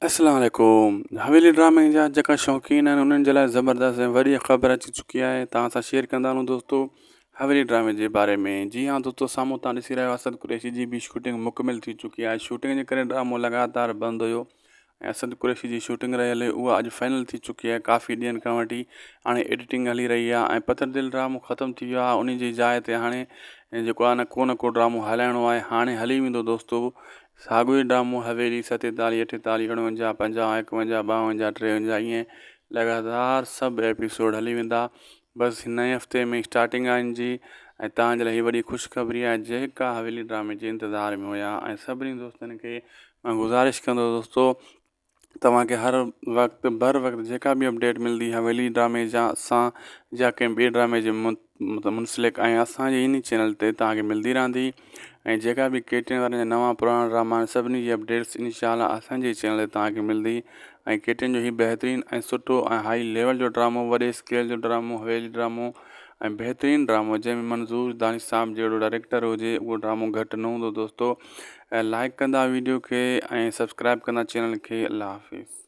اسلام عليڪم حويلي ڊرامي جا جيڪا شوقين آهن انهن جي لاء زبردست ۽ وڏي خبر اچي چڪي آهي توهان سان شيئر ڪندا هلون دوستو حويلي ڊرامي جي باري ۾ جي ها دوستو سامهون تان ڏسي رهيو اسد قريشي جي به شوٽنگ مڪمل ٿي چڪي آهي شوٽنگ جي ڪري ڊرامو لڳاتار بند هيو ۽ اسد قريشي جي شوٽنگ رهيل هئي اها اڄ فائنل ٿي چڪي آهي ڪافي ڏينهن کان وٺي هاڻي ايڊيٽنگ هلي رهي آهي ۽ پٿر دل ڊرامو ختم ٿي ويو آهي ان جي جاء تي هاڻي جيڪو آهي نه ڪو نه ڪو ڊرامو هلائڻو آهي هاڻي هلي ويندو دوستو ساڳيو ئي ڊرامو حويلي ستيتاليهه، اٺيتاليهه، اڻونجاهه، پنجاهه، ايڪونجاهه، ٻاونجاهه، ٽيونجاهه ائين لڳاتار سڀ ايپيسوڊ هلي ويندا. بس هن نئين هفتي ۾ اسٽارٽنگ آهي ان جي ۽ توهان جي لاء هي وڏي خوشخبري آهي جيڪا حويلي ڊرامي جي انتظار ۾ هيا ۽ سڀني دوستن کي مان گذارش ڪندو دوستو توهان کي هر وقت بر وقت جيڪا به اپڊيٽ ملندي حويلي ڊرامي جا سان يا ڪنهن ٻئي ڊرامي جي منسلڪ ۽ اسان جي ان چينل تي توهان کي ملندي رهندي ۽ جيڪا به ڪي ٽي اين وارن جا نوان پراڻا ڊراما آهن سڀني جي اپڊيٽس انشاء الله اسان جي چينل تي توهان کي ملندي ۽ ڪي ٽي اين جو هي بهترين ۽ سٺو ۽ هائي ليول جو ڊرامو وڏي اسڪيل جو ڊرامو حويلي ڊرامو ۽ بهترين ڊرامو جنهن ۾ منظور دانش صاحب جهڙو ڊائريڪٽر هجي اهو ڊرامو گهٽ نه هوندو دوستو ۽ لائڪ ڪندا ويڊيو کي ۽ سبسڪرائب ڪندا چينل کي الله حافظ.